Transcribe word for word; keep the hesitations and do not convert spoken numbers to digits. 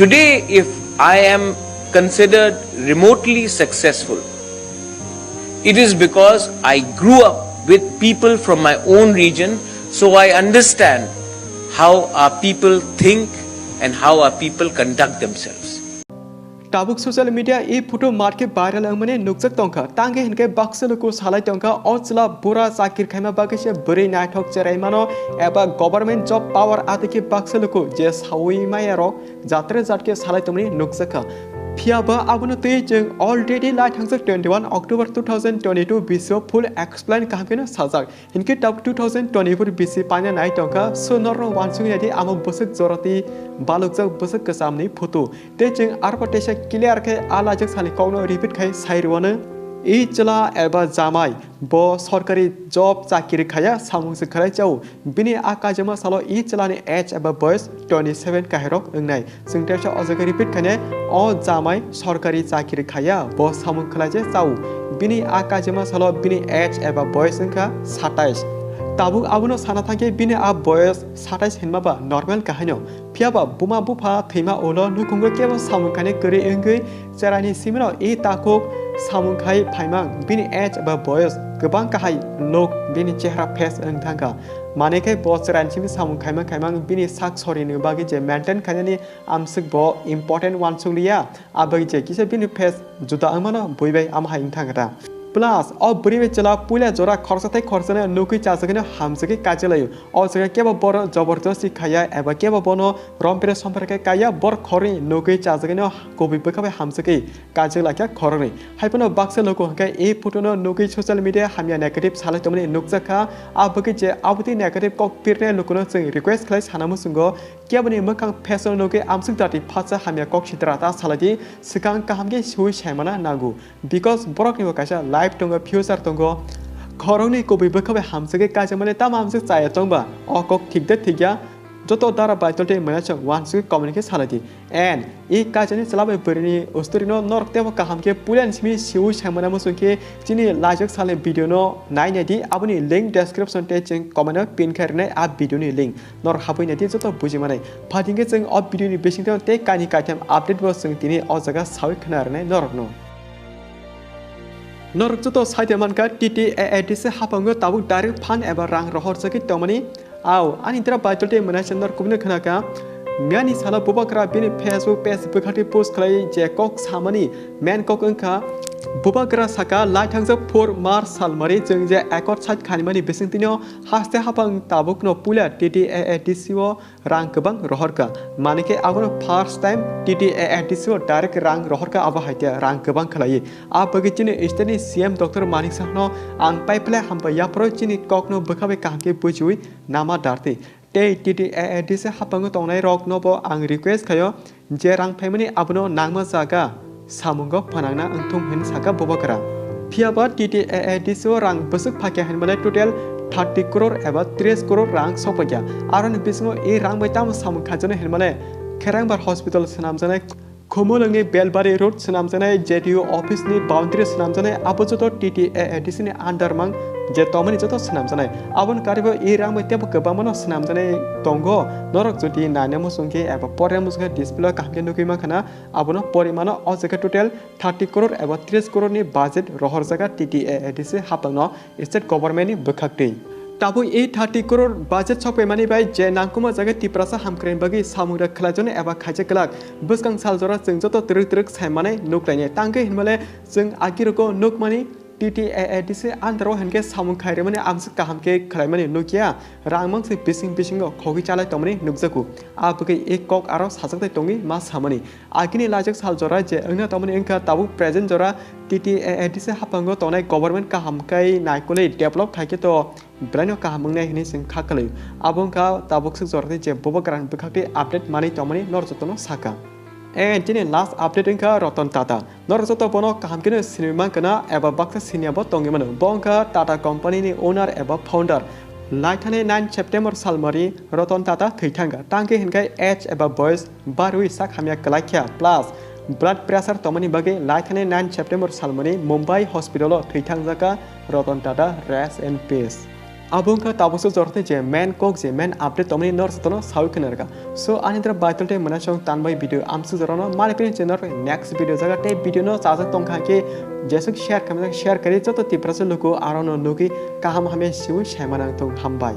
Today, if I am considered remotely successful, it is because I grew up with people from my own region, so I understand how our people think and how our people conduct themselves. Tabuk social media e photo market viral wngmani nukjak tongkha. Tangwi hinkhe baksa luku salai tongkha, o chwla bura chakir khaima bagwi se bwrwi naithok cherai mano eba government job power atwikhe baksa luku je sawi maya rok jatre jatke salai tongmani nukjakha. Phiyaba abono twi chwng already lai thangjak twenty one October two thousand twenty two bisio full explain kaham kheno sajak. Hinkhe tabuk two thousand twenty four bisi paina nai tongkha, so norno wansugwi naidi amo bwswk jorati balukjak bwswk kwchamni photo. Tei chwng arpor teisa clear khe a laijak sani kokno repeat khai sai rwano. I chwla eba jamai bo sorkari job chakiri khaya samung se khlai chao. Bini a kaijakma salo i chwlani age eba boyos twenty seven kaherok wngnai. Chwng teisa o jaga repeat khainai, o jamai sorkari chakiri khaya, bo samung khlai je chao. Bini a kaijakma salo bini age eba boyos wngkha satais. Tabuk abono sana thangkhe bini a boyos satais hinma ba normal kahaino. Phiyaba buma bupha thwima ulo nukhungo kebo samung khainai kwrwi wngwi cheraini simino i takhuk samung khai phaimang bini age eba boyos kwbang kahai nuk bini chehra face wng thangkha. Manwi khe bo cheraini simi samung khaimang khaimang bini sak sorini bagwi je maintain khainani amswk bo important wansuk liya, abagwi je kisa bini face juda wngmano bui bai ama hai wng thangkha ta. Plus o bwrwi bai chwla puila jora khoroksa tei khoroksano nukwi chajagwino hamjagwi kaijaklaio. O jaga kebo boro joborjosti khaiya eba kebo bono rompre sompre khe kaiya, borok khoroknwi nukwi chajagwino kubui bwkha bai hamjagwi kaijaklaikha khoroknwi. Haiphano baksa luku hwnkhe e photo no nukwi social media hamya negative salai tongmani nukjakha. Abagwi je abotwi negative kok pirnai lukuno chwng request khlai sana muchungo keboni mwkhang face-o nukwi amswk dati phatsa hamya kok sitra ta salaidi, swkang kaham khe sui saimana nango, because boroknibo kaisa life tongo, future tongo. Khoroknwi kubui bwkha bai hamswkhe kaijakmani tamo amswk chaya tongba, o kok thik de thik ya? Joto dara baitol tei mwnaswk wansugwi comment khe salaidi. And i kaijakni chwla bai bwrwini ustorino norok teibo kaham khe puilani simi siui saimana muchung khe chini laijak salni video no nai naidi, aboni link description tei chwng comment o pin khe rwnai a video ni link. Norok habwi naidi joto buji manai. Phatingkhe chwng o video ni bisingtwi tei kaini kaitham update bo chwng tini o jaga sawi khna rwnai norokno. Norok joto saide mankha T T A A D C haphango tabuk direct fund eba rang rohorjagwi tongmani. Ao, ani dra baitol tei mwnai se norok kubuni khna kha. Miyani salo bubagra bini Facebook page bwkhaktwi post khlai je kok samani main kok wngkha. Bubagra saka lai thangjak four March salmari chwng je accord sait khanimani bisingtwino haste haphang tabukno puila T T A A D C o rang kwbang rohorkha. Manikhe abono first time T T A A D C o direct rang rohorkha, abo hai khe rang kwbang khlaiwi. A bagwi chini state ni C M Doctor Manik Sahno ang paiphle hambai yapharo chini kokno bwkha bai kaham khe bujiwi nama darti. Tei T T A A D C haphango tongnai rokno bo ang request khaio je rang phaimani abono nangma jaga samungo phanangna wngthung hwnwi sakha bubagra. Phiyaba T T A A D C o rang bwswk phakya hinmale total thirty crore eba tris crore rang sokpakya. Aroni bisingo e rang bai tamo samung khaijano hinmale Kherangbar Hospital swnamjaknai, Khumulwngni Belbari Road swnamjaknai, J D U office ni boundary swnamjaknai, abo joto T T A A D C ni under mang je tongmani joto swnamjaknai. Aboni karibo e rang bai teibo kwbangmano swnamjaknai tongo. Norok jodi naina muchung khe eba porna muchung khe display o kaham khe nugwi mankha na, abono porimano o jaga total thirty crore eba tris crore ni budget rohorjaga T T A A D C hapangno state government ni bwkhaktwi. Tabuk e thirty crore budget sokpaimani bai je nangkukma jaga Tiprasa hamkrai bagwi samungrok khlaijaknai eba khaijak glak bwskang sal jora chwng joto twrwk twrwk sai manai nuk lainai. Tangkhe hinmale chwng agirogo nukmani T T A A D C under o hinkhe samung khairwmani amswk kaham khe khlaimani nukya, rang mangse bising bisingo khogwi chalai tongmani nukjago. A bagwi e kok aro sajak tei tongwi ma samani. Agini laijak sal jora je wngna tongmani wngkha tabuk present jora T T A A D C haphango tongnai government kaham khe naikolwi develop khaikhe to belaino kaham wngnai hinwi chwng kha kwlwi. Abo wngkha tabuk swk jorani je bubagrani bwkhaktwi update manwi tongmani norok jotono sakha. And chini last update wngkha Ratan Tata. Norok joto bono kaham kheno sinwi mankha na eba baksa sinya bo tongwi mano. Bo wngkha Tata company ni owner eba founder. Laithani nine September salmari Ratan Tata thwi thangkha. Tangkhe hinkhe age eba boyos barwi sak hamya kwlaikha, plus blood pressure tongmani bagwi laithani nine September salmani Mumbai hospital o thwi thangjakha Ratan Tata, rest in peace. Abo wngkha tabuksa jorani je main kok, je main update tongmani norok jotono sawi khna rwkha. So ani dra baitul tei mwnasong tanbai video amsuk jorano malik kini channel next video jaga tei video no chajak tongkha khe jesuk share khamjak share kari joto Tiprasa luku arono nugwi kaham hamya siwi saima nangthung, hambai.